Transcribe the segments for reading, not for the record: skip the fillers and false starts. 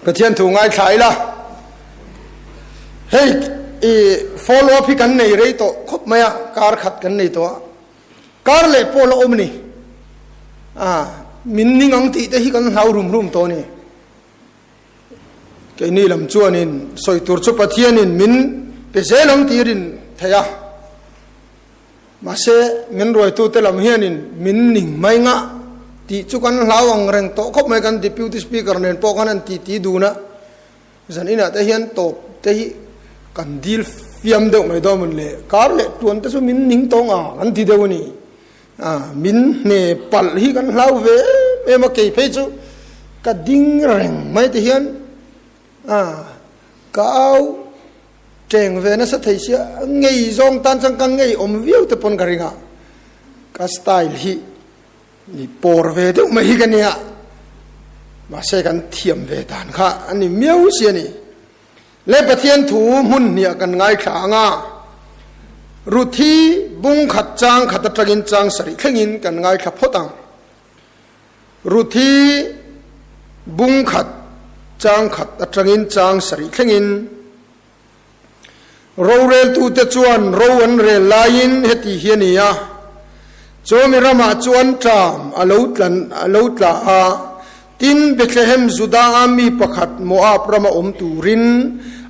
Pathian thu ngaithla ila, hei i follow up hi kan nei rei tawh khawp mai a, kar khat kan nei tawh a, kar leh pawh la awm a ni. A, min ning ang tih te hi kan hlau rum rum tawh a ni. Keini lam chuanin sawi tur chu Pathianin min pe zel ang tih rin theih a. Mahse, min ruaitute lam hianin min ning mai ngah tih chu kan hlau ang reng tawh khawp mai. Kan Deputy Speaker nen pawh khan an titi dun a, zan inah te hian tawp te hi kan dil fiam deuh mai dawn mawn le, kar leh tuan te chu min ning tawh ngah kan ti deuh a ni. Min hne palh hi kan hlau ve em em a, kei phei chu ka ding reng mai te hian ka au Cheng ve nasa thei sia, ngei zawng tan chuan ka ngei awm viau te pawn ka ring a, ka style hi ni pawr ve deuh mai hi ka nia, mahse kan thiam ve dan kha a ni miau si a ni. Le Pathian thu hmun hniah kan ngaithla ang a, Ruthi bung khat chang khat atangin chang sarih thlengin kan ngaithla phawt ang. Ruthi bung khat chang khat atangin chang sarih thlengin roreltute chuan ro an rel laiin heti hi a ni a, Chawmi ramah chuan ṭam a lo tlan a lo tla a, tin Bethlehem Juda-a mi pakhat Moab rama awm turin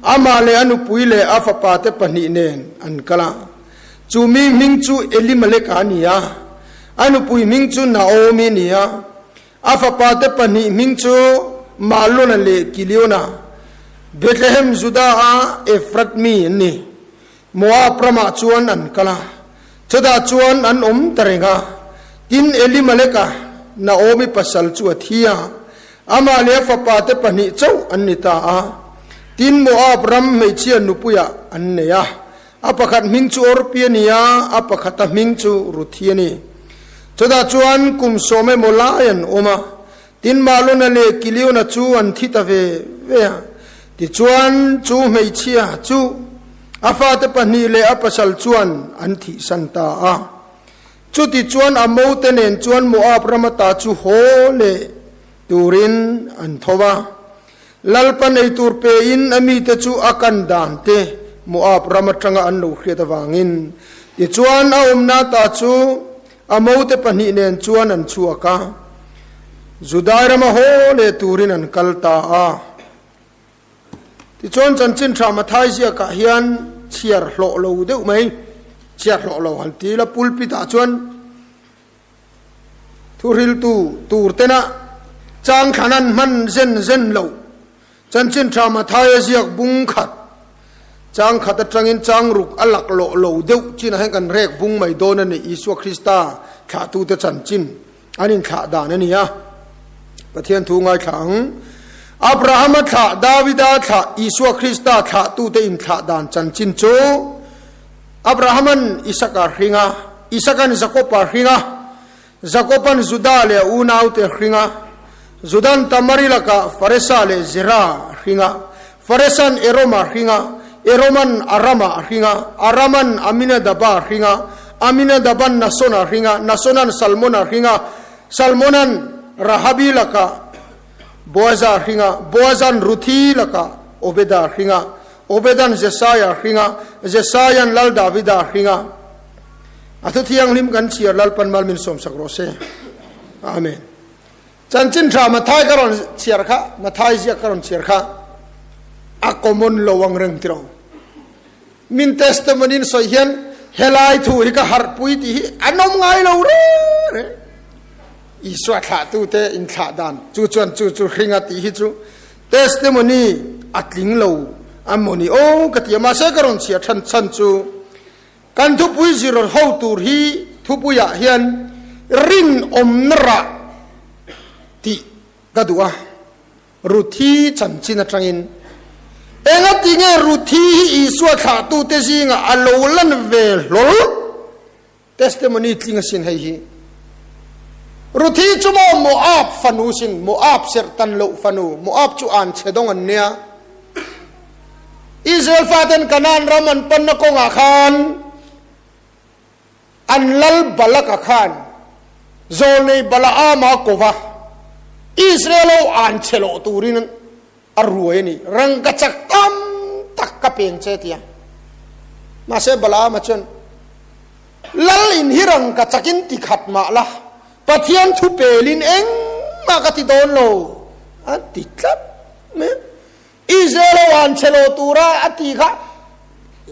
amah leh a nupui leh a fapate pahnih nen an kal a. Chu mi hming chu Elimeleka a ni a, a nupui hming chu Naomi a ni a, a fapate pahnih hming chu Mahlona leh Kiliona, Bethlehem Juda-a Efrat mi an ni. Moab ramah chuan an kal a, chutah chuan an awm ta reng a. Tin, Elimeleka, Naomi pasal chu a thi a, amah leh a fapate pahnih chauh an ni ta a. Tin, Moab ram hmeichhia nupuiah an nei a. A pakhat hming chu Orpi a ni a, a pakhata hming chu Ruthi a ni. Chutah chuan kum sawm emaw lai an awm a, tin Mahlona leh Kiliona chu an thi ta ve ve a. Tichuan chu hmeichhia chu a fate pahnih leh a pasal chuan an thihsan ta a. Chutichuan a mote nen chuan Moab rama ta chu haw leh turin an tho va. Lalpa nei tur pein a mite chu a kan dan te Moab ram atanga an lo hriat avangin. Tichuan a awmna ta chu a mote pahnih nen chuan an chhuak a, Judai rama haw leh turin an kal ta a. Tichuan chanchin tha Mathai ziakah hian chhiar hlawh lo deuh mai, chhiar hlawh lo han ti ila pulpit ah chuan, Thuhriltu tur tena chang thlan an hman zen zen lo. Chanchin tha Mathaia ziak bung khat, chang khat atangin chang ruk a lak lawh lo deuh chinah hian kan rek bung mai dawn a ni. Isua Krista thlahtute chanchin an inthlah dan a ni a. Pathian thu ngaithla ang. Abrahama thlah, Davida thlah, Isua Krista thlahtute inthlah dan chanchin chu Abrahaman Isaka hring a, Isakan Jakopa hring a, Jakopan Juda leh a unaute hring a, Judan Tamari lakah Faresa leh Zera a hring a, Faresan Eroma hring a, Eroman Arama a hring a, Araman Aminadaba a hring a, Aminadaban Nasona a hring a, Nasonan Salmona a hring a, Salmonan Rahabi lakah Boaza a hring a, Boazan Ruthi lakah Obeda a hring a, Obedan Jesaia a hring a, Jesaian Lal Davida a hring a. A thu thianghlim kan chhiar Lalpan mal min sawmsak rawh se. Amen. Chanchin tha Mathai ka rawn chhiar kha, Mathai ziak ka rawn chhiar kha a common lo ang reng tiro. Min testimony in sawi hian helai thu hi ka harhpui tih hi an awm ngai lo re re. Isua thlahtute inthlah dan chu chuan chu chu hringa tih hi chu Testimony a tling lo a maw ni aw ka ti a, mahse ka rawn chhiar than chhan chu kan thupui zir ho tur hi thupuiah hian rinawmna rah tih ka duh a, Ruthi chanchin atangin engati nge Ruthi hi Isua thlahtute zingah a lo lan ve hlawl? Testimony tling asin hei hi. Ruthi chu maw Moab fanu sin, Moab serh tan loh fanu, Moab chu an chhe dawng an nia. Israel faten Kanaan ram an panna kawngah khan an lal Balaka khan zawlnei Balaama kova Israel ho an chhe loh turin. A ruai a ni. Rangkachak tam tak ka peng che tia. Mahse Balaama chuan, Lal in hi rangkachakin ti khat mah la, Pathian thu pelin engmah ka ti dawn lo, a ti tlat mai a. Israel ho an che lo tura a ti kha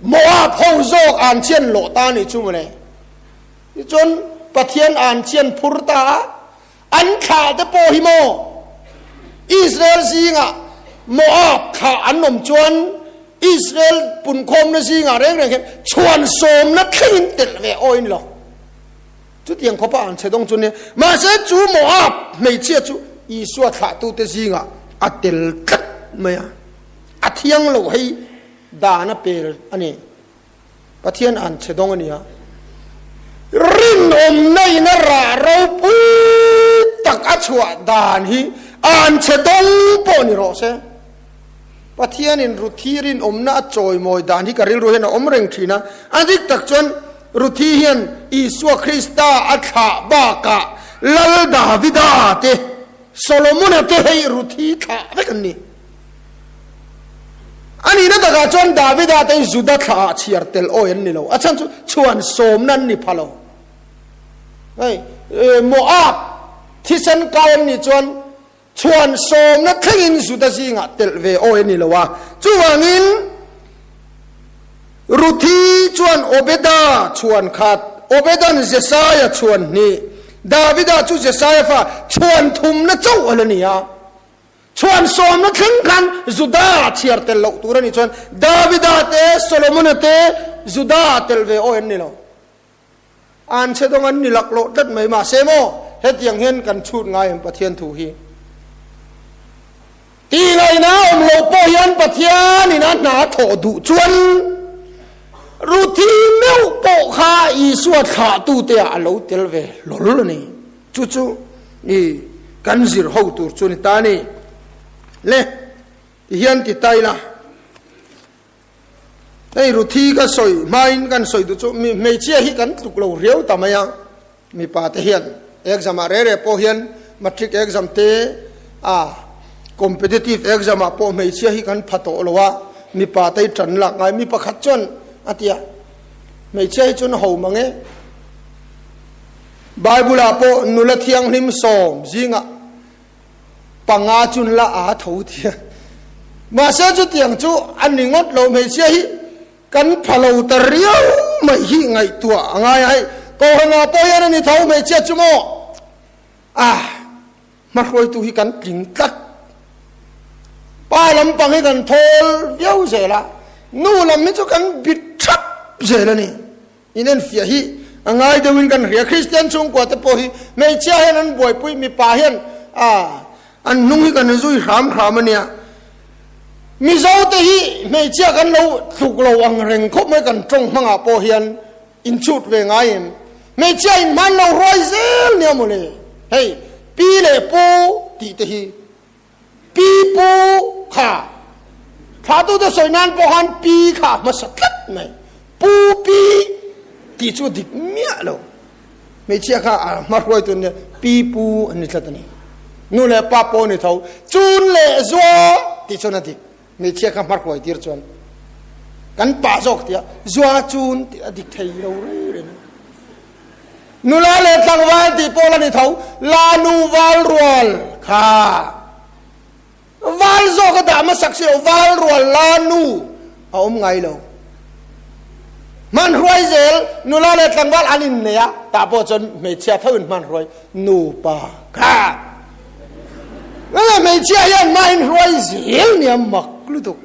Moab ho zawk an chian loh ta a nih chu mawle. Tichuan Pathian an chian phur ta a, an thlah te pawh hi maw Israel zingah Moab thlah an awm chuan Israel punkhawmna zingah reng reng hian chhuan sawmna thlengin telh ve awin lo. Chutiang khawpa an chhe dawng chu nia. Mahse chu Moab hmeichhia chu Isua thlahtute zingah a tel tlat mai a. A thiang lo hei dan a pel a ni. Pathian an chhe dawng a nia. Rinawmna in a rah ropui tak a chhuah dan hi an chhe dawng pawh ni rawh se. Pathianin Ruthi rinawmna a chawimawi dan hi ka rilru hian a awm reng thin a. A dik tak chuan Ruthi hian Isua Krista a thlah bakah Lal Davida te, Solomona te hei Ruthi thlah vek an ni. A nihna takah chuan Davida te hi Juda thlah ah chhiar tel awi an ni lo. A chhan chu chhuan sawmna an ni pha lo. Hei Moab thisen kai an nih chuan Chhuan sawmna thlengin Juda zingah telh ve awi a ni lo a. Chuvangin Ruthi chuan Obeda chhuan khat, Obedan Jesaia chhuan hnih, Davida chu Jesaia fa chhuan thumna chauh a la ni a. Chhuan sawmna thleng khan Juda chhiar tel loh tur a nih chuan Davida te, Solomona te Juda telh ve awi an ni lo. An chhe dawng an ni laklawh tlat mai mahse maw hetiang hian kan chhut ngai em Pathian thu hi. Tih ngaihna awm lo pawh hian Pathian in a hna thawh duh chuan Ruthi meuh pawh kha Isua thlahtute ah a lo tel ve hlawl a ni. Chu chu i kan zir ho tur chu ni ta a ni. Le ti hian ti ta ila. Hei Ruthi ka sawi hmain kan sawi duh chu mi hmeichhia hi kan tluk lo riau ta mai a, mipa te hian exam ah rere pawh hian matric exam te a competitive exam ah pawh hmeichhia hi kan pha tawh lo a, mipa te hi tan lak ngai mi pakhat chuan a ti a, hmeichhia hi chuan ho mang e. Bible ah pawh nula thianghlim sawm zingah panga chun la a tho tia. Mahse chutiang chu a ni ngawt lo hmeichhia hi kan pha lo ta riau mai hi ngaihtuah a ngai a hei Kohhranah pawh hian a ni tho hmeichhia chu maw a hmahruaitu hi kan tling tlat pa lampang hi kan thawl viau zel a nu lam hi chu kan bit thap zel a ni. In enfiah hi a ngai deuhin kan hria. Kristian chhungkua te pawh hi hmeichhia hian an buaipui, mipa hian an hnung hi kan zui hram hram a nia. Mizo te hi hmeichhia kan lo tluk lo ang reng khawp mai kan tawng hmangah pawh hian inchhut ve ngai em. Hmeichhia in hman lo ruai zel nia mawle. Hei pi leh pu tih te hi Pi pu kha thlahtute sawi nan pawh khan pi kha a hmasa tlat mai. Pu pi tih chu a dik miah lo. Hmeichhia kha a hma hruaitu an nia, pi pu an ni tlat a ni. Nu leh pa pawh a ni tho. Chun leh zua tih chuan a dik. Hmeichhia kha hma hruai tir chuan kan pa zawk tia zua chun tih a dik thei lo reng reng. Nula leh tlangval tih pawh la ni tho, la nu val rual kha val zawk a dah hmasak si lo, val rual la nu a awm ngai lo. Hmanhruai zel nula leh tlangval an innei a, tah pawh chuan hmeichhia tho in hmanhruai nupa kha. Hmeichhia hian mah inhruai zel nia mak lutuk.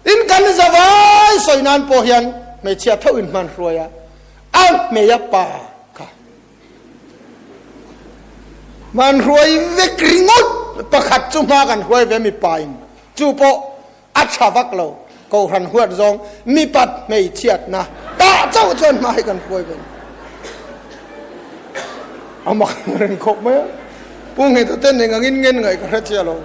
Tin, kan zavai sawi nan pawh hian hmeichhia tho in hman hruai a, a hmei a pa kha hman hruai vek ringawt pakhat chu hma kan hruai ve mipa in chu pawh a tha vak lo kohhran huat zawng mipat hmeichhiatna tah chauh chuan hma hi kan hruai ve a mak reng khawp mai a pu ngheta ten eng angin ngen ngaih ka hre chiah lo.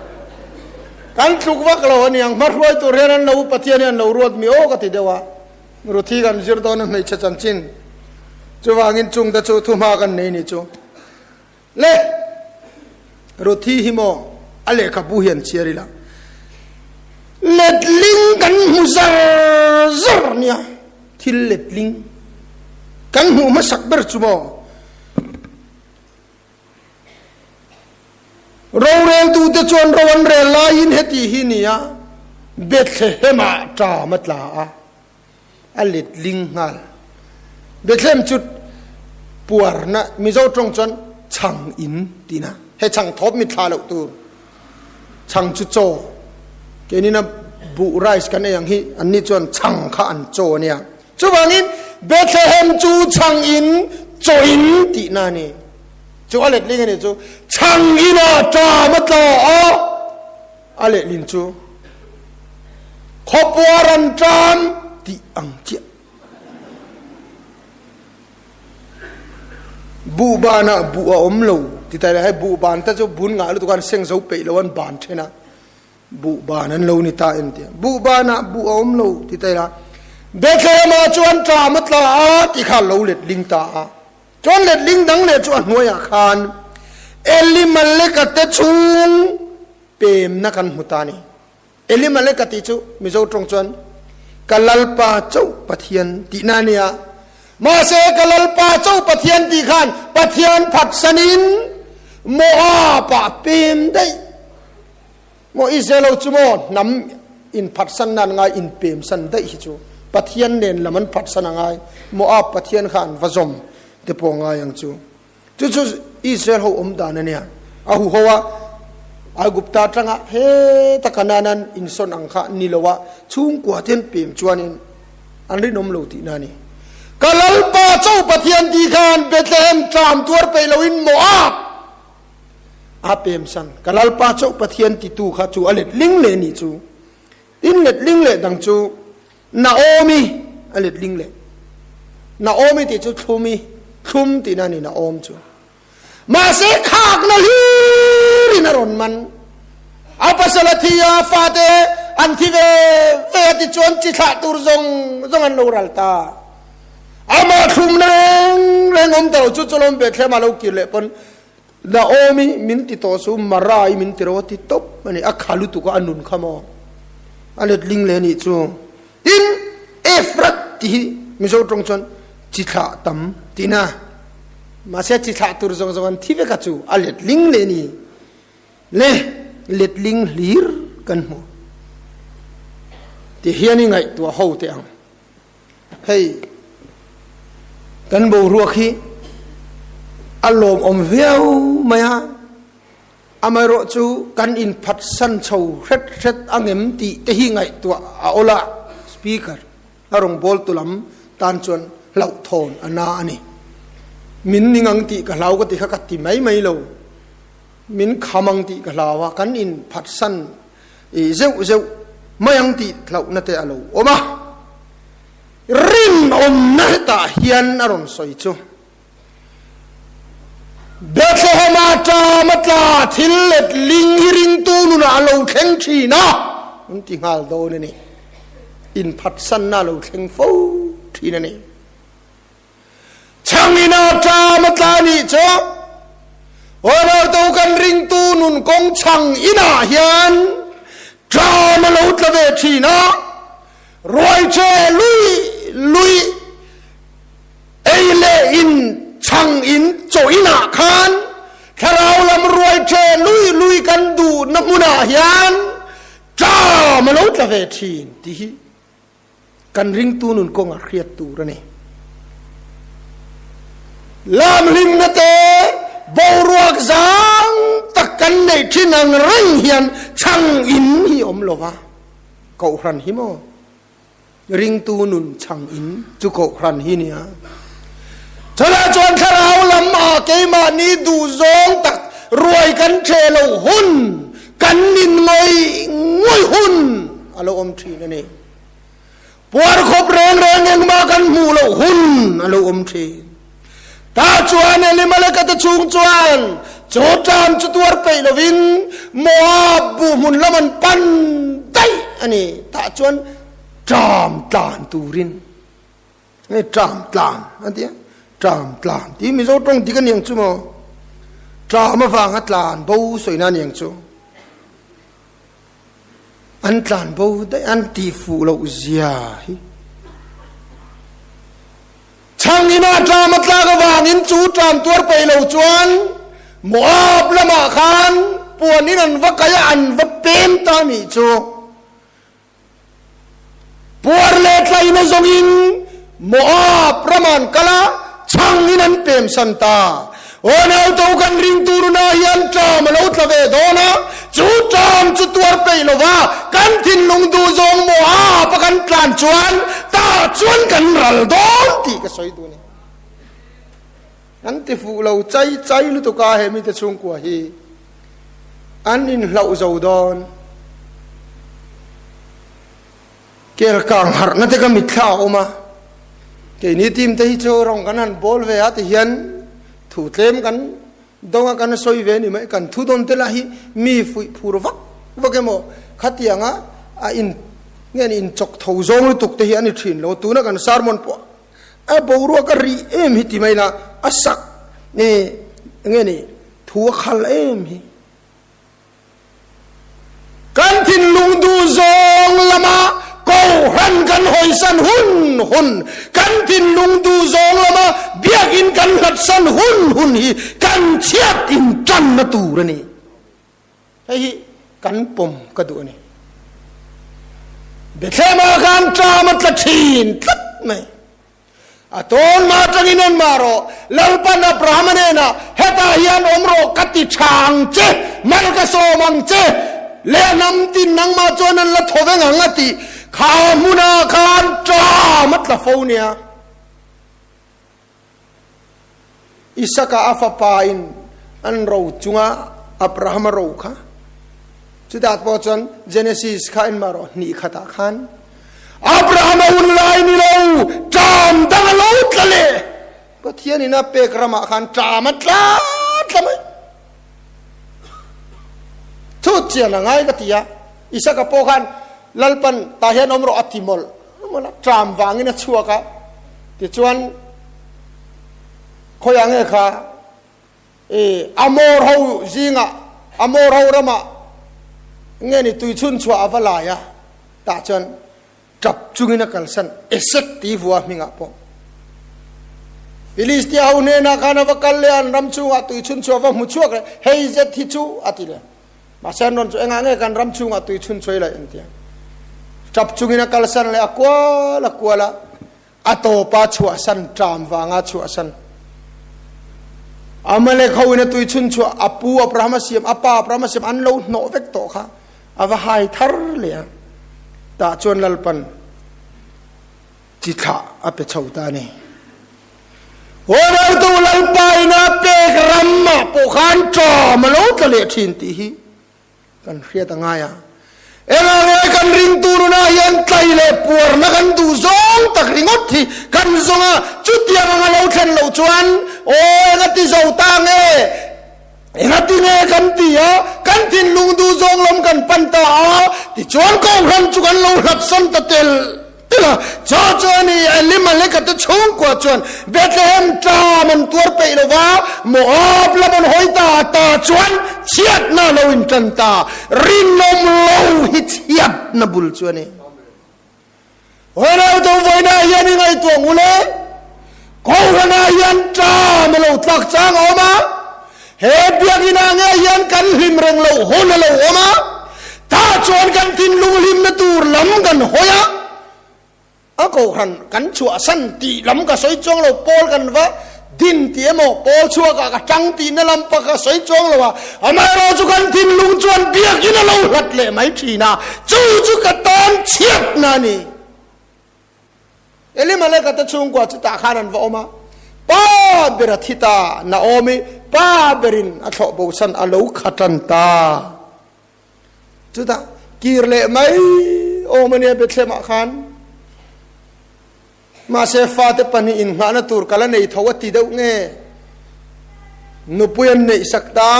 Kan tluk vak lo a niang, hmahruai tur hian an lo Pathian hian lo ruat mi aw ka ti deuh a, Ruthi kan zir dawn a hmeichhe chanchin chuvangin chungte chu thuhma kan nei ni chu le Ruthi hi maw? A lehkhabu hi an chhiar ila. Letling kan hmu zar zar nia. Thil letling kan hmuh hmasak ber chu maw? Roreltute chuan ro an rel laiin heti hi nia, Bethlehem-ah ṭam a tla a, a letling nghal. Bethlehem chu puarna, Mizo ṭawng chuan chhang in tihna, he chhang thawp mit thla loh tur, chhang chu chaw, keinina buh rice kan ei ang hi anni chuan chhang kha an chaw a nia. Chuvangin Bethlehem chu chhang in chaw in tihna a ni. Chu a letling a nih chu chhang inah ṭam a tla a, a lehlin chu khawpuar an ṭam tih ang chiah. Buhbanah buh a awm lo ti ta ila hei buhban te chu bun ngah lutuk a an seng zo peih lo an ban then a. Buh ban an lo ni ta em tia. Buh banah buh a awm lo ti ta ila. Bethlehem-ah chuan ṭam a tla a ti kha lo letling ta a. Chuan letling dang leh chu a hnuaiah khan Elimeleka te chhung pemna kan hmu ta a ni. Elimeleka tih chu Mizo ṭawng chuan ka Lalpa chauh Pathian tihna a nia. Mahse ka Lalpa chauh Pathian tih khan Pathian phatsanin Moab-ah pem daih. Maw Israel ho chu maw hnam in phatsan nan ngai in pem san daih hi chu Pathian nen lam an phatsan a ngai Moab Pathian kha an va zawm te pawh ngai ang chu chu chu Israel ho awm dan a nia a hu ho a Aigupta atanga heta Kanaan an insawn ang kha ni lo a chhungkua te an pem chuanin an rinawm lo tihna a ni. Ka Lalpa chauh Pathian tih khan Bethlehem tlam tuar peih loin Moab A pemsan, Ka Lalpa chauh Pathian titu kha chu a let ling leh nih chu. Tin let ling leh dang chu Naomi a let ling leh. Naomi tih chu thlumi, thlum tihna a ni Naom chu. Mahse khakna hlirin a rawn man. A pasal a thi a, fate an thi ve ve a tichuan chi thlah tur zawng zawng an lo ral ta. Amah thlumna reng reng awm ta lo chu chawlawm Bethlehem ah lo kir leh pawn Naomi min ti tawh chu Mara i min ti ro a ti tawp a ni. A kha lutuk a, a nun kha maw? A letling leh a nih chu. Tin, Efrat tih hi Mizo tawng chuan chi thlah tam tihna. Mahse chi thlah tur zawng zawng an thi vek a chu a letling leh a ni. Le letling hlir kan hmu. Ti hian i ngaihtuah ho teh ang. Hei kan boruak hi a lawmawm viau mai a, amaherawh chu kan inphatsan chho hret hret angem tih te hi ngaihtuah a awl a, Speaker a rawngbawltu lam tan chuan hlauhthawn a na a ni. Min ning ang tih ka hlau ka ti kha ka ti mai mai lo, min kham ang tih ka hlau a, kan inphatsan I zeuh zeuh mai ang tih hlauhna te a lo awm a, rinawmna hetah hian a rawn sawi chu. Bethlehem-a ṭam a tla thil let ling hi ringtu nunah a lo thleng ṭhin a, an ti nghal dawn a ni. Inphatsanna a lo thleng fo ṭhin a ni. Chhangin a ṭam a tla nih chu Ronaldo kan ringtu nun kawng chhang inah hian ṭam a lo tla ve ṭhin a, ruaiṭhe lui lui ei leh in chhang in chaw inah khan thlarau lam ruaiṭhe lui lui kan duhna hmunah hian ṭam a lo tla ve ṭhin tih hi Kan ringtu nun kawngah hriat tur a ni. Lamhlimna te boruak zang tak kan neih thin ang reng hian chhang in hi awm lo va, Kohhran hi maw? Ringtu nun chhang in chu Kohhran hi nia. Chutah chuan thlarau lam ah keimahni duhzawng tak ruai kan ṭheh lo hun, kan nin ngawih ngawih hun a lo awm ṭhin a ni. Puar khawp reng reng engmah kan hmuh loh hun a lo awm ṭhin. Tah chuan Elimeleka te chhung chuan chu ṭam chu tuar peih lovin Moab buhhmun lam an pan daih a ni. Tah chuan ṭam tlan turin Nge ṭam tlan an ti a, ṭam tlan tih Mizo ṭawng dik a niang chu maw? Ṭam avanga tlan bo sawina a niang chu. An tlan bo daih an tih fuh loh zia hi. Chhang ina ṭam a tlak avangin chu ṭam tuar peih lo chuan Moab lamah khan puanin an va kai a, an va pem ta nih chu. Puar leh tlaina zawngin Moab ramah an kal a, chhangin an pemsan ta. Aw nauto kan ringtu nunah hian ṭam a lo tla ve dawn a, chu ṭam chu tuar peih lo va, kan thinlung duh zawng Moab a kan tlan chuan tah chuan kan ral dawn tih ka sawi duh a ni. An ti fuh lo chai chai lutuk a he mite chhungkua hi an inhlauh zo dawn. Kelkang harhna te ka mitthla a awm a, keini team te hi chu rawng kan han bawl ve a ti hian thu tlem kan dawng a kan sawi ve a ni mai, kan thu dawn te lah hi mi fuih phur vak vak emaw khatianga a in nge ni inchawk tho zawng lutuk te hi a ni thin lo, tuna kan sermon pawh a boruak a rih em hi ti mai la a sak nge nge ni thu a khal em hi. Kan thinlung duh zawng lama Kohhran kan hawisan hun hun, kan thinlung duh zawng lama Biakinn kan hlatsan hun hun hi kan chhiat intanna tur a ni. Hei hi kan pawm ka duh a ni. Bethlehem-ah khan ṭam a tla ṭhin tlat mai. A tawn mah atangin en mah rawh, Lalpan Abrahama hnenah, Hetah hian awm rawh, ka ti tha ang che, mal ka sawm ang che, leh hnam tin nangmah chuan an la thaw veng ang a tih kha hmunah khan ṭam a tla fo nia. Isaka a fapa in an ro chunga Abrahama ro kha chutah pawh chuan Genesis kha en mah rawh hnih khatah khan Abrahama hun lai ni lo ṭam dang a lo tla leh Pathian in a pek ramah khan ṭam a tla tla mai chut chian a ngai ka ti a Isaka pawh khan Lalpan tah hian awm rawh a ti mawlh mawlh a, ṭam vangin a chhuak a, tichuan khawiah nge kha i Amor ho zingah Amor ho ramah nge ni tui chhun chhuah a va lai a, tah chuan ṭap chungin a kalsan Esek tih vua hmingah pawh Filistia ho hnenah khan a va kal leh a, an ram chhungah tui chhun chhuah a va hmu chhuak leh, hei zet hi chu a ti leh. Mahse an rawn chu engah nge kan ram chhungah tui chhun chhuai laih an ti a. Tap chungin a kalsan leh a kual a kual a, a tawpa chhuahsan ṭam vanga chhuahsan. Amalek ho in a tui chhun chhuah a pu Abraham a siam, a pa Abraham a siam an lo hnawh vek tawh kha a va hai thar leh a. Tah chuan Lalpan chi thlah a pe chho ta a ni. Huanartu Lalpa ina pek ramah pawh khan ṭawm a lo tla leh ṭhin tih hi kan hriat a ngai a. Engah nge kan ringtu nunah hian tlai leh puarna kan duh zawng tak ringawt hi kan zawng a, chutiang anga lo thlen loh chuan aw enga ti zo ta nge? Engati nge kan ti a, kan thinlung duh zawng lam kan pan ta a, tichuan Kohhran chu kan lo hlatsan ta tel tel a. Chu chu a ni, Elimeleka te chhungkua chuan Bethlehem ṭam an tuar peih lo va, Moab lam an hawi ta a, ta chuan chhiatna a lo inṭan ta. Rinawm lo hi chhiatna bul chu a ni. Hawi lo vawiinah hian i ngaihtuah ngu le? Kohhranah hian ṭam a lo tlak chang a awm a, he biakinah nge hian kan hlim reng loh hun a lo awm a, tah chuan kan thinlung hlimna tur lam kan hawi a, a kohhran kan chhuahsan tih lam ka sawi chuang lo, Paul kan va Din tih emaw pawl chhuakah ka tang tihna lam pa ka sawi chuang lo a, amaherawh chu kan thinlung chuan biakin a lo hlat leh mai thin a, chu chu ka tan chhiatna a ni. Elimeleka te chhungkua chu tah khan an va awm a, pa ber a thi ta, Naomi pa berin a thlawh bosan a lo kha tan ta. Chutah kir leh mai awm a nia Bethlehem-ah khan. Mahse fate pahnih inngahna tur ka la nei tho a ti deuh nge? Nupui an neih sak ta,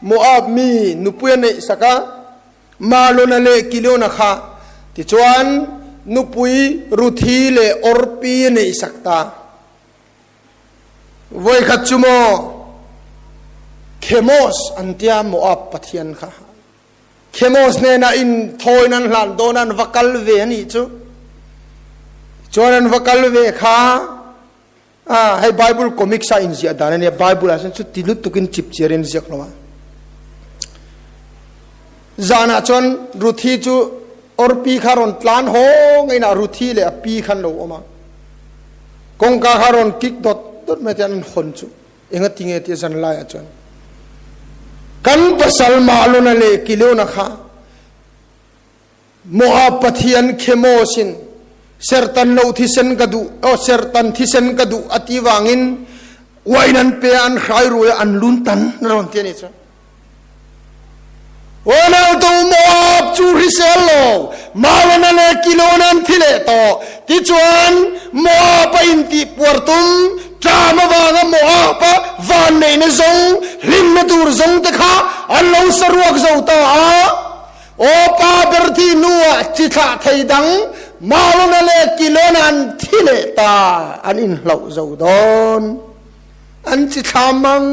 Moab mi nupui a neih sak a, Malona leh Kiliona kha. Tichuan nupui Ruthi leh Orpi a neih sak ta. Vawikhat chu maw Khemos an tia Moab pathian kha. Khemos hnenah in thawiin an hlan dawn a, an va kal ve a nih chu. Chuan an va kal ve kha a hei Bible comics a inziah dan a nia, Bible ah chuan chuti lutukin chipchiar in ziak lo a. Zanah chuan Ruthi chu Orpi kha rawn tlan haw ngeiin a Ruthi leh a pi khan lo awm a. Kawngka kha rawn kik dawt dawt mai te an hawn chu. Engati nge tih zan laiah chuan kan pasal Mahlona leh Kiliona kha Moab pathian Khemos-in sertan lo thisen ka duh, aw sertan thisen ka duh a ti vangin uain an pe a, an hrai rui a, an lun tan a rawn ti a nih chuan. Unautu Moab chu hrisel lo, Mahlona leh Kiliona an thi leh tawh. Tichuan, Moab a intihpuar tum, ṭam avanga Moab a vanneihna zawng, hlimna tur zawng te kha an lo saruak zo ta a. Aw pa ber thi hnuah chi thlah thei dang Mahlona leh Kiliona an thi leh ta, an inhlauh zo dawn. An chi thla mang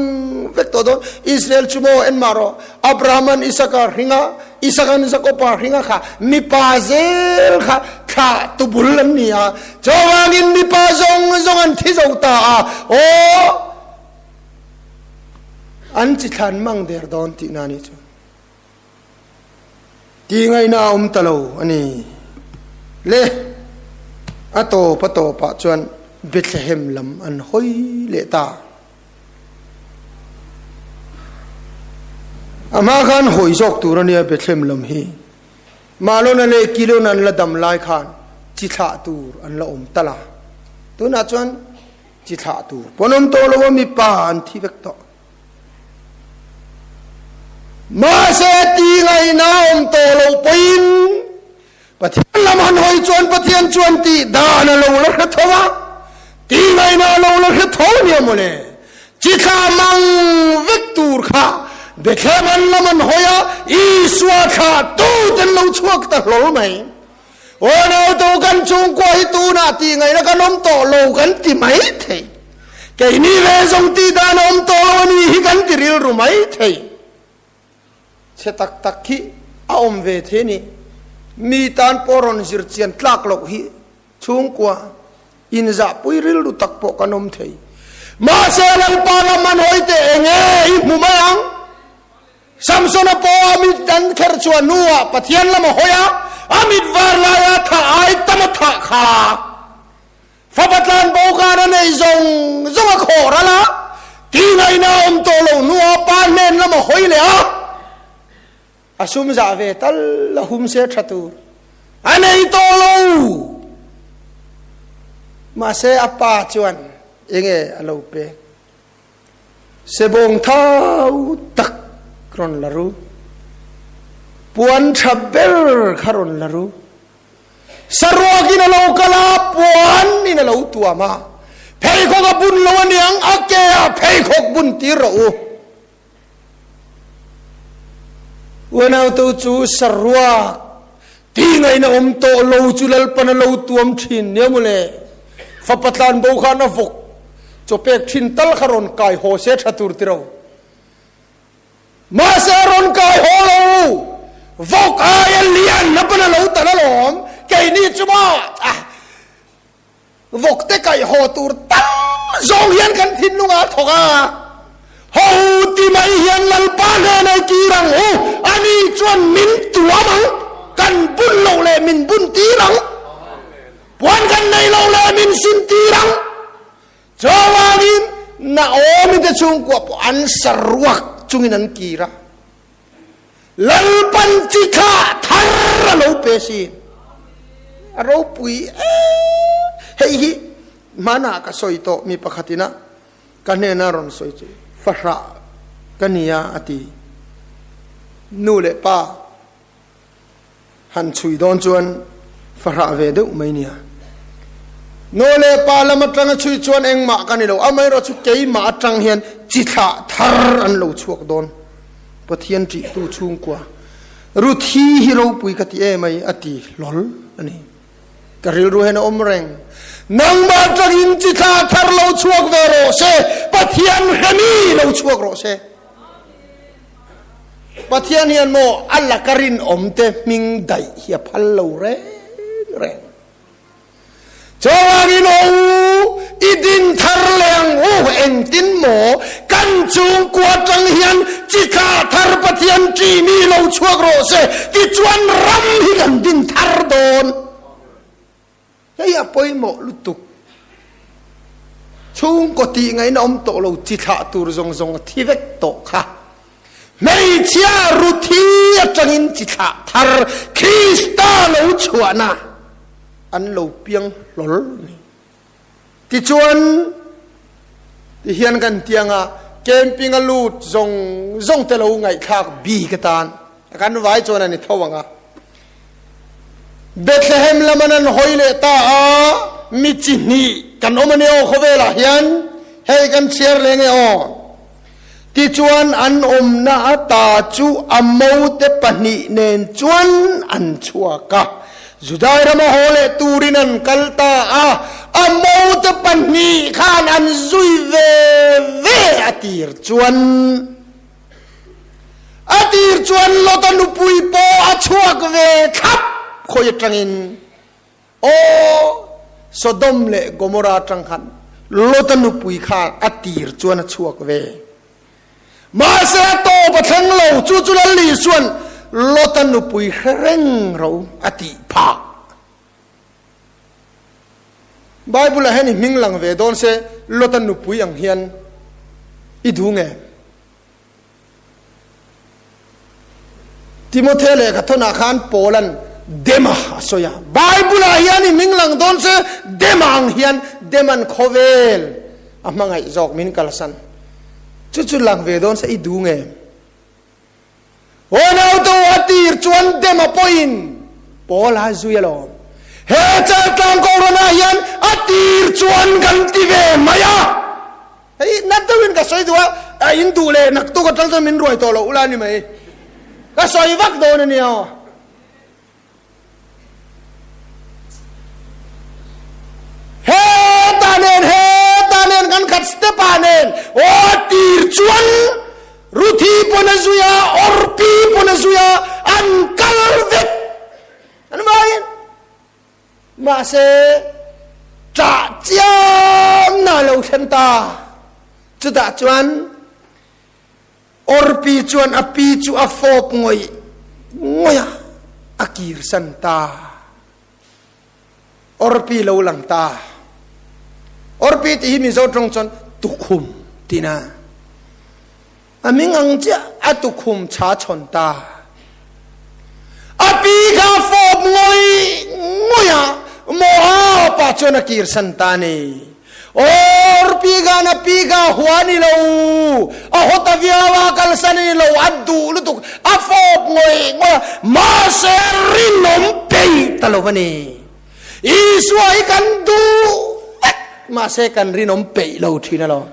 vek tawh dawn. Israel chu maw en mah rawh, Abraham-an Isaka hring a, Isaka'n Jakoba hring a kha mipa zel kha thlah tubul an ni a. Chuvangin mipa zawng zawng an thi zo ta a, aw an chi thlan mang der dawn tihna a nih chu. Ti ngaihna a awm ta lo a ni. Le, a tawp a tawpah chuan Bethlehem lam an hawi leh ta. A hma khan hawi zawk tur a nia Bethlehem lam hi. Malona leh Kilon an la dam lai khan chi thlah tur an la awm tal a. Tunah chuan chi thlah tur pawn awm tawh lo a, mipa an thi vek tawh. Mahse ti ngaihna awm tawh loh pawhin Pathian lam han hawi chuan Pathian chuan tih dan a lo la hre tho a, ti ngaihna a lo la hre tho nia mawle. Chi thla mang vek tur kha Bethlehem an lam an hawi a, Isua thlah tute an lo chhuak ta hlawl mai. Aw nautu kan chhungkua hi tunah tih ngaihna kan awm tawh lo kan ti mai thei. Keini ve zawng tih dan a awm tawh lo a ni hi kan ti rilru mai thei. Chhe tak tak hi a awm ve thei a ni. Mi tan pawh rawn zir chian tlak loh hi chhungkua inzahpui rilru tak pawh kan awm thei. Mahse Lalpa lam an hawi teh enge i hmu mai ang? Samsona pawh a mit an kher chhuah hnuah Pathian lam a hawi a, a mit var laia thah ai tam a thah kha. Fapa tlanbo khan a nei zawng zawng a khawh ral a, tihngaihnaa awm tawh loh hnuah pa hnen lam a hawi leh a, a sum zah ve tal a hum se tha tur a nei tawh lo. Mahse a pa chuan enge a lo pek? Sebawng thau tak rawn la ru. Puan tha ber kha rawn la ru. Saruakin a lo kal a, puanin a lo tuam a. Pheikhawk a bun lo aniang, a ke ah pheikhawk bun tir rawh u. Uanautu chu saruak ti ngaihna awm tawh lo chu Lalpan a lo tuam thin nia mawle. Fapa tlanbo khan a vawk chaw pek thin tal kha rawn kai haw se tha tur tiro. Mahse a rawn kai haw lo, vawk aia lian Lalpan a lo tal alawm, keini chu maw ah Vawk te kaih haw tur tal zawng hian kan thinlung ah a thawk a, ho ti mai hian Lalpa hnenah i kir ang u, ani chuan min tuam ang, kan bun loh leh min bun tir ang, puan kan nei loh leh min sin tir ang. Chuvangin Naomi te chhungkua pawh an saruak chungin an kir a, Lalpan chi thlah thar a lo pe si. A ropui em. Hei hi hmanah ka sawi tawh mi pakhatin a ka hnena rawn sawi chu fahrah ka nia a ti. Nu leh pa Han chhui dawn chuan fahrah ve deuh mai nia. Nu leh pa lam atanga chhui chuan engmah ka ni lo, amaherawh chu keimah atang hian chi thlah thar an lo chhuak dawn. Pathian ṭihtu chhungkua Ruthi hi ropui ka ti em ai a ti hlawl a ni. Ka rilru hian a awm reng. Nangmah atangin chi thlah thar lo chhuak ve rawh se, Pathian hremi lo chhuak rawh se. Pathian hian maw a laka rinawmte hming daih hi a phal lo reng reng. Chuvangin aw u, i din thar leh ang u, engtin maw kan chhungkua atang hian chi thlah thar Pathian ṭi mi lo chhuak rawh se, tichuan ram hi kan din thar dawn. Hei a pawimawh lutuk. Chhungkaw tih ngaihna awm tawh lo chi thlah tur zawng zawng a thi vek tawh kha. Hmeichhia Ruthi atangin chi thlah thar Krista lo chhuahna an lo piang hlawl a ni. Tichuan, tihian kan tiang a, camping a lut zawng zawng te lo ngaihthlak bik atan kan vai chuan a ni tho ang a. Bethlehem laman an hawi leh ta a, mi chi hnih kan awm a ni aw khawvelah hian, hei kan chhiar leh nge aw. Tichuan an awmna ata chu a mote pahnih nen chuan an chhuak a, Judai rama haw leh turin an kal ta a, a mote pahnih khan an zui ve ve a tir chuan. A tir chuan Lota nupui pawh a chhuak ve thlap khawi atangin aw Sodom leh Gomorrah atang khan Lota nupui kha a tir chuan a chhuak ve. Mahse a tawp a thleng lo, chu chu Lal Isua'n Lota nupui hre reng ro a tih phah. Bible ah hian i hming lang ve dawn se Lota nupui ang hian i duh nge? Timothy lehkha thawnah khan Paula'n Dema a sawi a. Bible ah hian i hming lang dawn se Dema ang hian Dema'n khawvel a hmangaih zawk min kalsan. Chu chu lang ve dawn se i duh nge? Aw naute u a tir chuan Dema pawhin Paula zui alawm. He Chaltlang Kohhranah hian a tir chuan kan ti ve mai a. Hei nat deuhin ka sawi duh a, in duh leh naktuk atang chuan min ruai tawh loh ula ni mai. Ka sawi vak dawn a nia aw. Heta nen heta nen kan khat step ah nen aw tir chuan Ruthi pawn a zui a, Orpi pawn a zui a, an kal vek an vaiin. Mahse ṭah chiam na lo thlen ta. Chutah chuan Orpi chuan a pi chu a fawp ngawih ngawih a, a kirsan ta. Orpi lo lang ta. Orpi tih hi Mizo tawng chuan tukhum tihna. A hming ang chiah a tukhum chha chhawn ta. A pi kha a fawp ngawih ngawih a, Moab ah chuan a kirsan ta a ni. Or pi khan a pi kha a hua a ni lo, a haw ta viau a, kalsan a ni lo, a duh lutuk, a fawp ngawih ngawih a, mahse rinawm peih ta lo a ni. Isua hi kan duh vek, mahse kan rinawm peih lo thin alawm.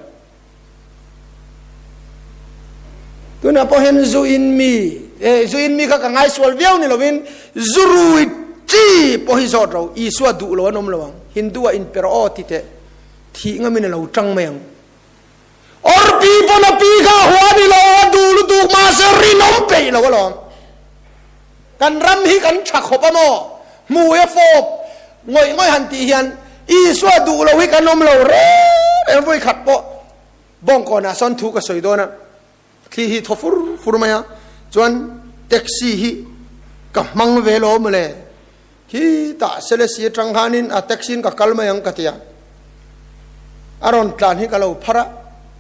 Tunah pawh hian zu in mi, eh, zu in mi kha ka ngaisual viau ni lovin zu rui chi pawh hi zawt ro, Isua duh lo an awm lo ang, Hindu ah in per aw ti teh, thih ngamin a lo tang mai ang. Or pi pawn a pi kha hua ni lo, a duh lutuk mahse rinawm peih lo alawm. Kan ram hi kan tha khawp a maw? Hmui a fawp ngawih ngawih han tih hian Isua duh lo hi kan awm lo reng reng vawi khat pawh Bawngkawnah sawn thu ka sawi dawn a, thli hi thaw fur fur mai a, chuan taxi hi ka hmang ve lo mawle, khitah Selesih atang khanin a taxi in ka kal mai ang ka ti a, a rawn tlan hi ka lo phar a,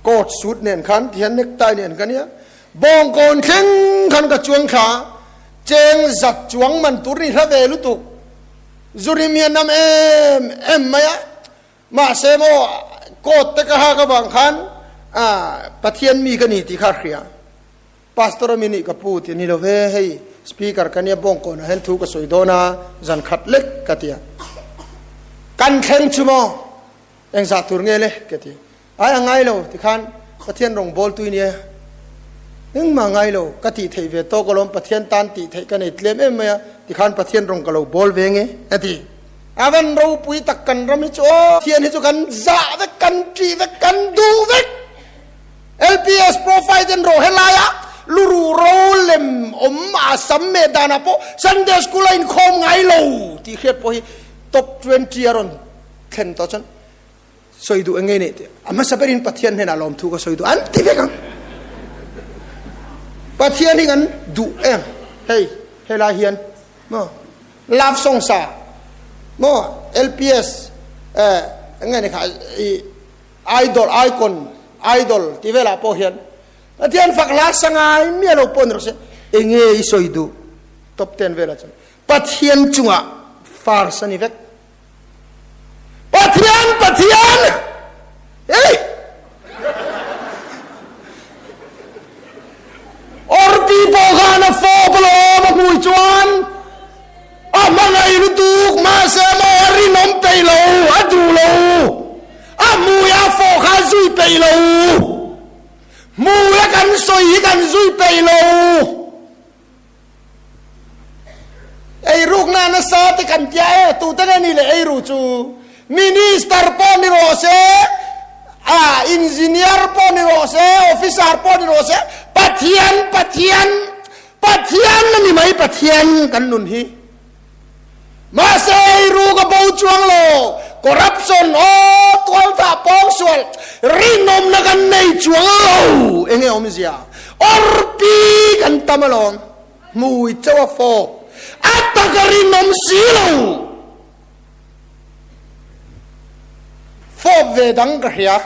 coat suit nen khan tihian necktie nen ka nia, Bawngkawn thleng khan ka chuang thla a, cheng zat chuang man tur ni hla ve lutuk. Zurim hi a nam em em mai a, mahse maw coat te ka hak avang khan Pathian mi ka ni tih kha a hria. Pastor a mi nih ka pu tih a ni lo ve, hei speaker ka nia Bawngkawnah hian thu ka sawi dawn a, zan khat lek ka ti a. Kan thleng chu maw engzah tur nge le ka ti. Ai a ngai lo tikhan Pathian rawng bawl tui nia engmah ngai lo ka tih theih ve tawk alawm Pathian tan tih theih ka nei tlem em mai a tikhan Pathian rawng ka lo bawl ve nge a ti. A van ropui tak kan ram hi chu aw Pathian hi chu kan zah vek kan ṭih vek kan duh vek LPS profile ten rawh helai ah Luruh ro lem awm a sam meh danah pawh Sunday School a inkhawm ngai lo tih hriat pawh hi top 20 a rawn thlen tawh chuan sawi duh eng nge nih tih a hmasa berin Pathian hnenah lawmthu ka sawi duh an ti vek ang. Pathian hi kan duh em hei helai hian maw love song sa maw LPS eh eng nge ni kha i idol icon idol tih velah pawh hian Pathian fak hla sa ngai miah lo pawh ni rawh se eng nge i sawi duh top ten velah chuan Pathian chungah first a ni vek. Pathian Pathian ei Orpi pawh khan a fawp alawm a hmui chuan a hmangaih lutuk mahse maw a rinawm peih lo a duh lo a hmui a fawh kha a zui peih lo hmui a kan sawi hi kan zui peih lo. Eirukna nasa te kan tia e, tute nge ni le eiru chu? Minister pawh ni rawh se, a engineer pawh ni rawh se, officer pawh ni rawh se, Pathian, Pathian, Pathian a ni mai Pathian kan nun hi. Mahse eiru ka bo chuang lo, corruption aw tualthah pawngsual rinawmna kan nei chuang lo, enge awmzia? Orpi kan tam alawm, hmui chauh a fawp, a taka rinawm si lo. Fawp ve dang ka hria,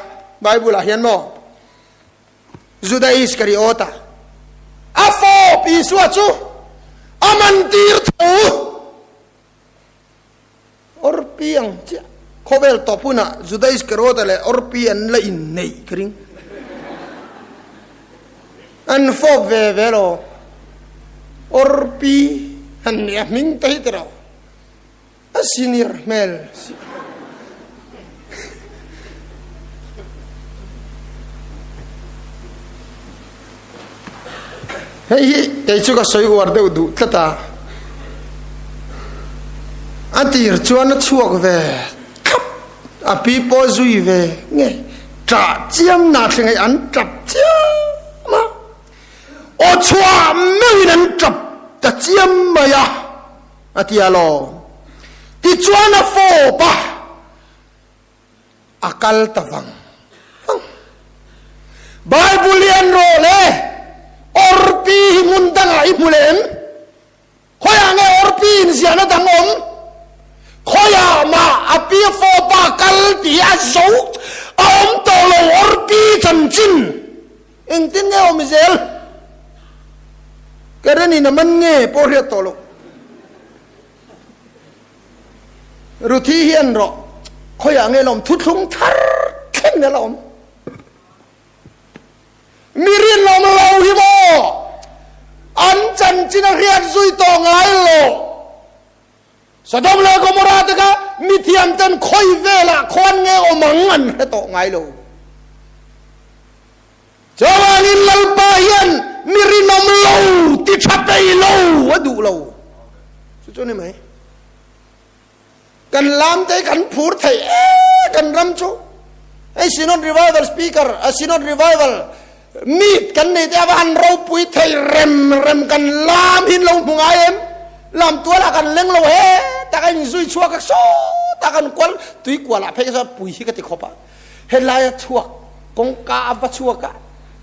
Bible ah hian maw? Juda Iskariota a fawp Isua chu a mantir tho. Orpi ang chiah khawvel tawp hunah Juda Iskariota leh Orpi an la inneih ka ring. An fawp ve ve lo. Orpi han nia hming te hi tiraw. A senior hmel si. Hei hi kei chu ka sawi uar deuh duh tlat a. A tir chuan a chhuak ve thlap a pi pawh zui ve nge ṭah chiam na thleng hei an ṭap chiam a. Aw chhuah meuhin an ṭap ta chiam mai a. A ti a lawm. Tichuan a fawp a, a kal ta vang vang. Bible hi an rawh le, Orpi hi hmun dangah i hmu leh em? Khawiah nge Orpi inziahna dang awm? Khawiah mah a pi fawp a kal tih hi a zo a awm tawh lo Orpi chanchin. Engtin nge awm zel? Karen in a man nge pawh hriat tawh loh. Ruthi hian rawh khawiah nge la awm thuthlung thar thleng nge la awm. Mi rinawm lo hi maw an chanchin a hriat zui tawh ngai lo. Sodom leh Gomorrah te kha mithiam ten khawi velah khawn nge awm ang an hre tawh ngai lo. Chuvangin Lalpa hian mi rinawm lo ti tha peih lo a duh lo. Chu chu ni mai. Kan lam te kan phur thei e kan ram chu. Hei Synod Revival Speaker, a Synod Revival meet kan nei te ava han ropui thei rem rem kan lam hin lo hmu ngai em. Lam tual ah kan leng lo he tak a inzui chhuak a saw tak an kual tui kual ah phei ka pui hi ka ti khawp a. Helai a chhuak kawngka a va chhuak a,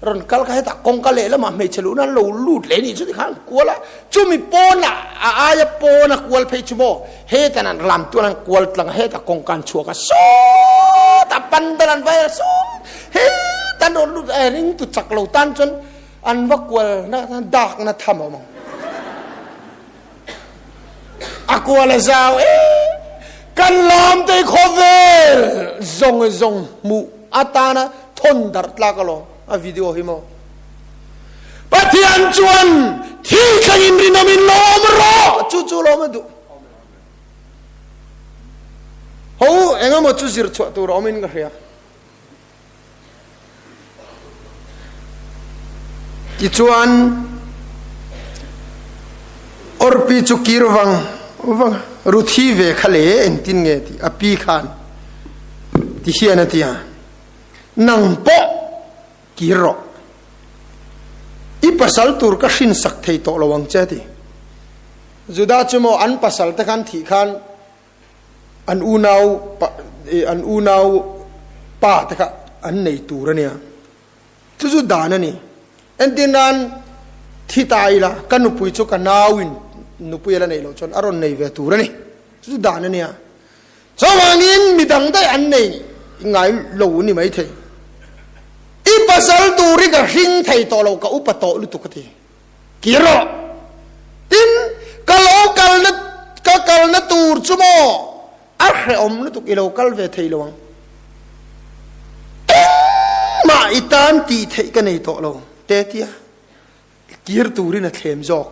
rawn kal kha hetah kawngka lehlamah hmeichhe luhna an lo lut leh nih chu tikhan an kual a, chumi pawnah a aia pawn a kual phei chu maw hetan an lam tuan an kual tlang a, hetah kawngka an chhuak a sawtah pandal an vai a sawt hetan rawn lut a ring tu chak lo tan chuan an va kual na dak na tham a awm ang. A kual a zau e. Kan lam te khawvel zawng zawng hmuh atana thawn darh tlak alawm a video hi maw. Pathian chuan thi thlengin rinawm in lawm rawh chu chu lawm a duh. Ho engemaw chu zir chhuah tur a awm in ka hria. Tichuan, Orpi chu kir vang vang Ruthi ve kha le engtin nge tih a pi khan ti hian a ti a, Nang pawh kir rawh. I pasal tur ka hrinsak thei tawh lo ang che a ti. Juda chu maw an pasal te khan thih khan an unau an unau pa te kha an nei tur a nia. Chu chu dan a ni. Entir nan thi ta ila ka nupui chu ka nau in nupui a la neih loh chuan a rawn nei ve tur a ni. Chu chu dan a nia. Chuvangin midang daih an nei ngai lo ni maithei. I pasal tur hi ka hring thei tawh lo, ka upa tawh lutuk a ti. Kir rawh. Tin, ka lo kalna ka kalna tur chu maw a hrehawm lutuk i lo kal ve thei lo ang. Engmah i tan tih theih ka nei tawh lo, te tia kir turin a thlem zawk.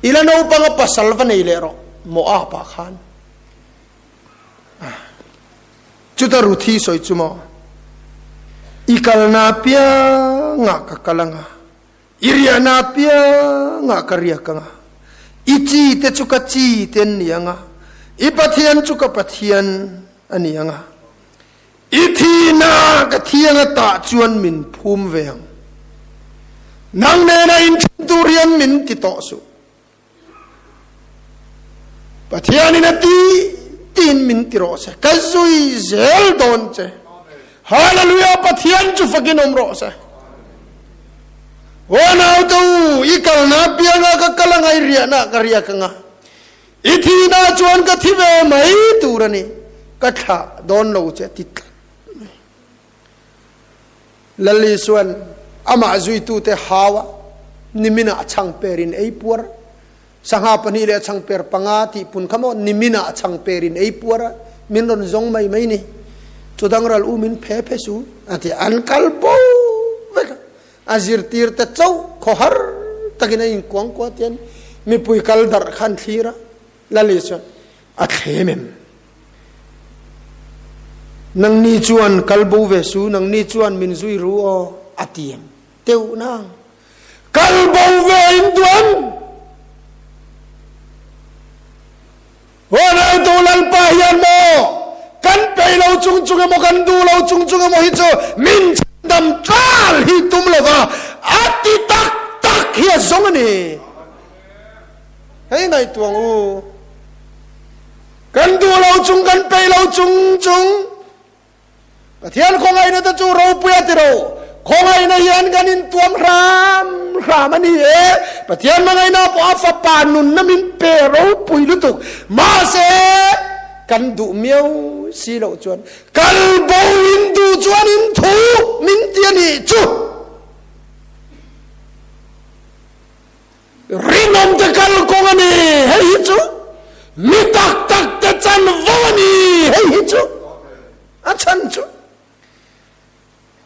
I la naupanga pasal va nei leh rawh, Moab ah khan. Chuta Ruthi sawi chu maw, I kalna apiangah ka kal anga, i riahna apiangah ka riak anga, i chi te chu ka chi te an ni anga, i Pathian chu ka Pathian a ni anga, i thihna ka thi anga tah chuan min phum ve ang. Nang nena inthen tur hian min ti tawh suh. Pathianin a ti tiin min ti rawh se. Ka zui zel dawn che. Hallelujah Pathian chu fakin awm rawh se. Aw naute u, i kalna pianga ka kal anga i riahna ka riak anga. I thihna chuan ka thi ve mai tur a ni. Ka thlah dawn lo che ti tlat mai. Lal Isuan amah zuitute hau a, niminah changperin ei puar, sangha pahnih leh changper panga tih pun kha maw niminah changperin ei puar a, min rawn zawng mai mai ni. Chudang ral u min phe phe su a ti. An kal bo vek a, a zirtirte chauh khawhar takin a inkuang kuah tian mipui kal darh kha an thlir a. Lal Isuan a thlem em? Nangni chuan kal bo ve su, nangni chuan min zui ru aw, a ti em? Teuh nang. Kal bo ve in duam! Huanautu Lalpa hian maw kan peih lo chung chung emaw kan duh lo chung chung emaw hi chu min chhandam ṭal hi tum lova a ti tak tak hi a zawng a ni. Hei ngaihtuah ang u. Kan duh lo chung, kan peih lo chung chung Pathian khawngaihna te chu ropui a ti ro. Khawngaihna hian kan intuam hram hram a ni e. Pathian hmangaihna pawh a fapa nunna min pe ropui lutuk. Mahse, kan duh miau si loh chuan kal bo in duh chuan in thu min ti a nih chu. Rinawm te kal kawng a ni, hei hi chu mi tak tak te chanvo a ni, hei hi chu a chhan chu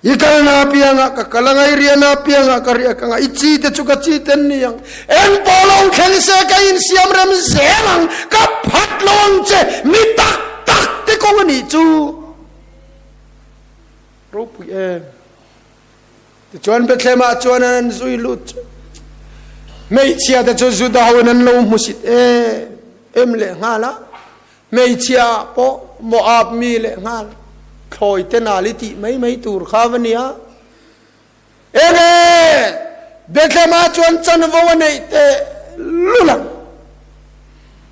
i kalna apiangah ka kal anga, i riahna apiangah ka riak anga, i chi te chu ka chi te an ni ang, eng pawh lo thleng se ka insiam rem zel ang, ka phat lo ang che, mi tak tak te kawng a nih chu. Ropui em. Tichuan Bethlehem-ah chuan an zui lut chu hmeichhia te chu Juda hoin an lo hmusit em em leh nghal a, hmeichhia ah pawh Moab mi leh nghal thlawi te nal i tih mai mai tur kha va nia. Enge Bethlehem-ah chuan chanvo a neih teh lul ang.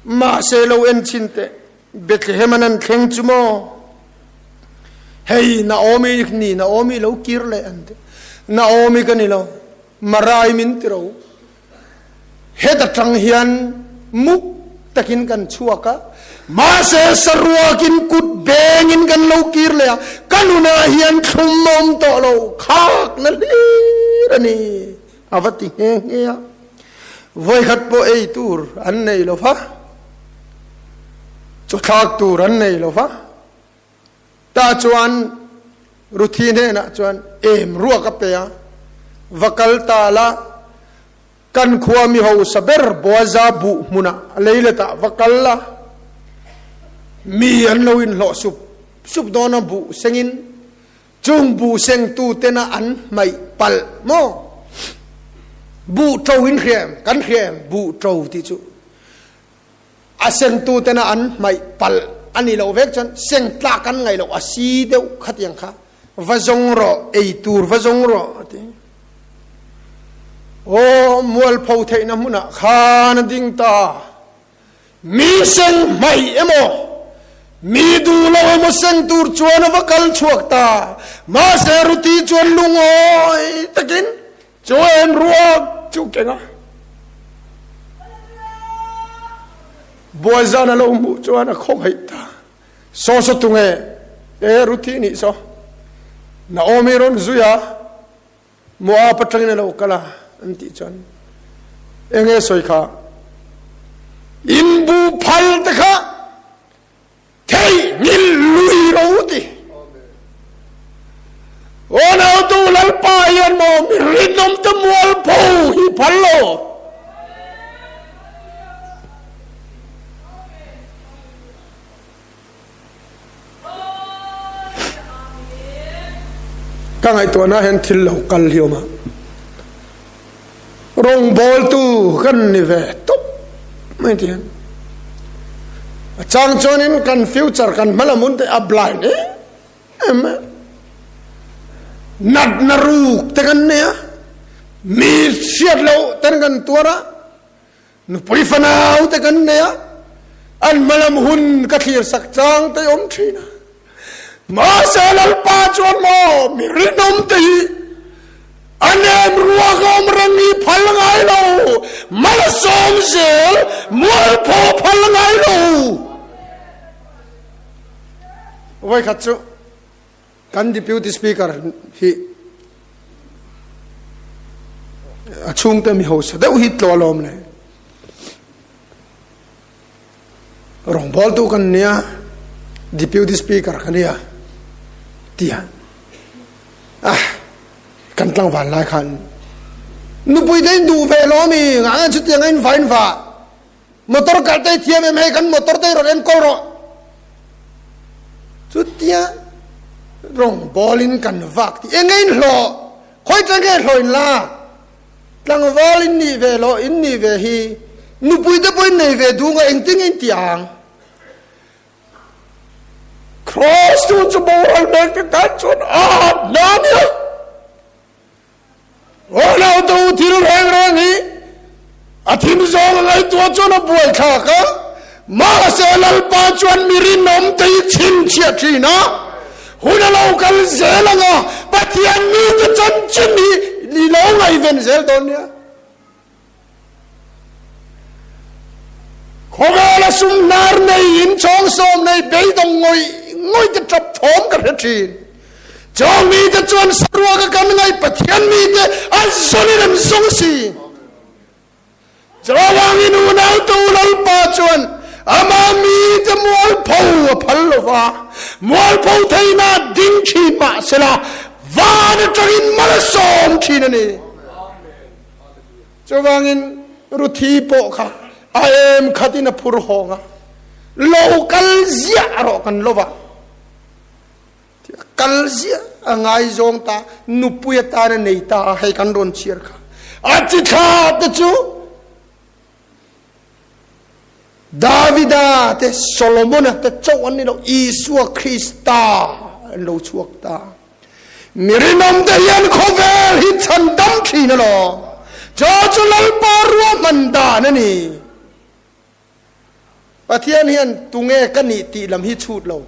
Mahse lo en chhin teh. Bethlehem an an thleng chu maw? Hei Naomi ni Naomi lo kir leh an ti. Naomi ka ni lo, Marai min ti ro. Heta tang hian muk takin kan chhuak a, mahse saruakin kut bengin kan lo kir leh a, ka nunah hian thlum a awm tawh lo, khak na hlir a ni, a va ti nghe nghe a. Vawikhat pawh ei tur an nei lo va, chawthlak tur an nei lo va. Tah chuan Ruthi hnenah chuan em ruak a pe a, Va kal ta la, kan khua mi hausa ber Boaza buh hmunah a leiletah va kal la, mi an lo inhlawh sup sup dawn a buh sengin Chung buh sengtutena an hmaih palh maw? Buh ṭo in hria em? Kan hria em? Buh ṭo tih chu a sengtutena an hmaih palh a nih loh vek chuan seng tlak an ngaih loh a si deuh khatiang kha va zawng rawh, ei tur va zawng rawh a ti. Aw, mualpho theihna hmunah khan a ding ta. Mi seng hmaih emaw, mi duh lo emaw seng tur chuan a va kal chhuak ta. Mahse Ruthi chuan lungawi takin chu en ruak chu keng a. Buaizan a lo hmuh chuan a khawngaih ta. Saw saw tunge e Ruthi nih saw. Naomi rawn zui a. Moab atangin a lo kal a an tih chuan enge sawi kha in bu phal te kha thei ngil lui ro ti Unautu Lalpa hian maw mi rinawm te mualpho hi phal lo. Ka ngaihtuahna hian thil lo kal hi awm a, rawngbawltu kan ni ve tawp mai ti hian a chang chuanin kan future kan hma lam hun te a blind em em a, natna ruk te kan nei a, mi hriat loh ten kan tuar a. Nupui fanau te kan nei a, an hmalam hun ka thlir sak chang te awm thin a. Mahse Lalpa chuan maw mi rinawm te hi a nem ruak a awm reng hi phal ngai lo, malsawm zel mualpho phal ngai lo. Vawikhat chu Kan Deputy Speaker hi a chhungte mi hausa deuh hi tlaw alawm le. Rawngbawltu kan nia, Deputy Speaker ka nia tia. Ah, kan tlangval lai khan nupui te in duh ve lo mi nga nge chutiang a in va in va Motor kal te thiam em hei kan motor te rawn enkawl rawh. Chutia rawngbawl in kan vak ti enge in hlawh khawi tang nge hlawh in la tlangval in nih ve lo in nih ve hi nupui te pawh in nei ve duh nga engtin nge in ti ang. Cross tu chu boral mek te tan chuan a na nia. Unautu thil reng reng hi a thim zawng a ngaihtuah chuan a buaithlak a, mahse Lalpa chuan mi rinawm te hi chhinchhiah thin a, hun a lo kal zel ang a, Pathian mite chanchin hi i lo ngaihven zel dawn nia. Khawvela sum hnar nei in chawng sawm nei beidawng ngawih ngawih te tap thawm ka hre thin. Chawng mite chuan saruaka kan ngaih Pathian mite an zawnin an zawng si. Chawangin unau tu Lalpa chuan ama mite mualpho a phal lova, mualpho theihna ding thin mahsela van atangin mal a sawm thin a ni. Chuvangin Ruthi pawh kha a em khatin a phur hawng a, lo kal ziah rawh kan lo va, kal ziah a ngaizawng ta, nupui atan a nei ta a, hei kan rawn chhiar kha. A chi thla te chu Davida te Solomona te chauh an ni lo, Isua Krista an lo chhuak ta. Mi rinawm te hian khawvel hi chhan dam thin alawm. Chaw chu Lalpa ruahman dan a ni. Pathian hian tunge ka nih tih lam hi chhut lo.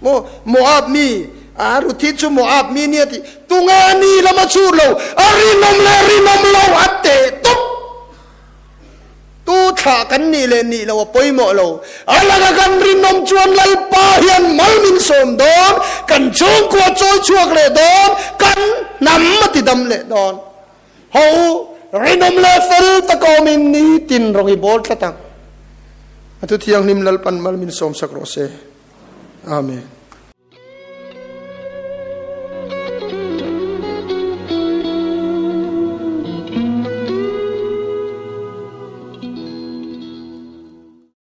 Maw Moab mi, a Ruthi chu Moab mi nia tih tunge ni lam a chhut lo. A rinawm leh rinawm lo a teh tawp. Tu thlah kan nih leh nih lo a pawimawh lo. A laka kan rinawm chuan Lalpa hian mal min sawm dawn, kan chhungkua chawi chhuak leh dawn, kan hnam a ti dam leh dawn. Ho u, rinawm leh fel taka awmin nitin rawng i bawl tlat ang. A thu thianghlim Lalpan mal min sawm sak rawh se. Amen.